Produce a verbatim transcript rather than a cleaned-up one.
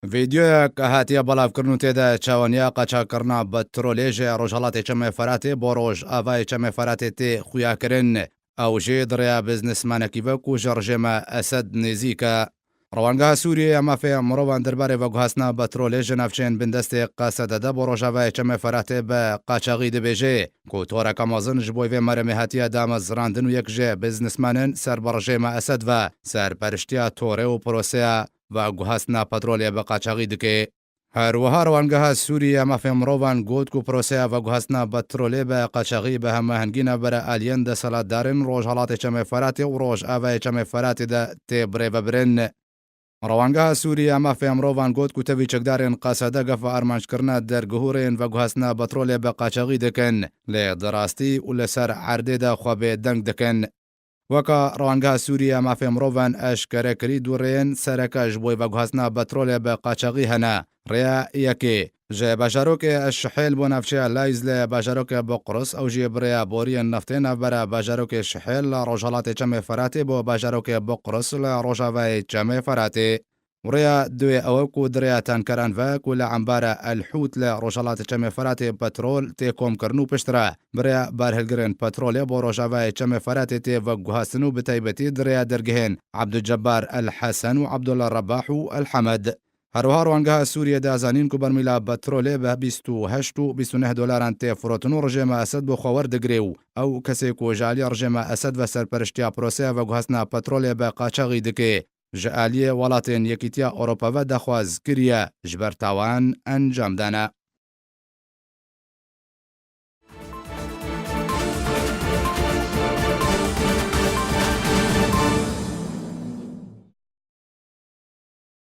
Vîdeoyek hatiye belavkirin û tê de çawaniya qaçakirina petrolê ji Rojhelatê Çemê Feratê bo Rojavayê Çemê Feratê tê xuyakirin. Ew jî di rêya biznesmenekî ve ku ji rejêma Esed nêzîk e. Rewangeha Sûriyê ya Mafê Mirovan derbarê veguhastina petrolê ji navçeyên bindestê Qesede de bo Rojavayê Çemê Feratê bi qaçaxî dibêje ku toreke mezin ji bo vê meremê hatiye damezrandin û yek ji biznesmenên ser bi rejêma Esed ve serperiştiya torê û proseya veguhastina petrolê bi qaçaxî dike. Her wiha Rewangeha Sûriyê ya Mafê Mirovan got ku proseya veguhastina petrolê bi qaçaxî bi hemahengî navbera aliyên desthilatdarên Rojhelatê Çemê Feratê û Rojavayê Çemê Feratê de tê birêvebirin. Rewangeha Sûriyê ya Mafê Mirovan got ku tevî çekdarên Qesede gefa armanckirina dergihûrên veguhastina petrolê bi qaçaxî dikin, lê di rastî û li ser erdê de xwe bêdeng dikin. Weka Rewangeha Sûriyê ya Mafê Mirovan eşkere kirî, du rêyên sereke ji bo veguhastina petrolê bi qaçaxî hene. Rêya yekê ji bajarokê Şihêl bo navçeya Layz li bajarokê Boqris, ew jî bi rêya boriyên neftê navbera bajarokê Şihêl li rojhelatê Çemê Feratê bo bajarokê Boqris li rojavayê Çemê Feratê. Û rêya duyê ew e ku di rêya tankeran ve ku li embara El Hût li rojhelatê Çemê Feratê petrol tê komkirin û piştre bi rêya berhilgirên petrolê bo rojavayê Çemê Feratê tê veguhastin û bi taybetî di rêya dergehên Abdulcebbar El Hesen û Abdullah Rebah û El Hemed. Her wiha Rewangeha Sûriyê da zanîn ku bermîla petrolê bi bîst û heşt û bîst û neh dolaran tê firotin û rejêma Esed bi xwe werdigire û ew kesê ku ji alî rejêma Esed ve serperiştiya proseya veguhastina petrolê bi qaçaxî dike, ji aliyê welatên Yekîtiya Ewropa ve daxwaz kiriye, ji ber tawan encam dane.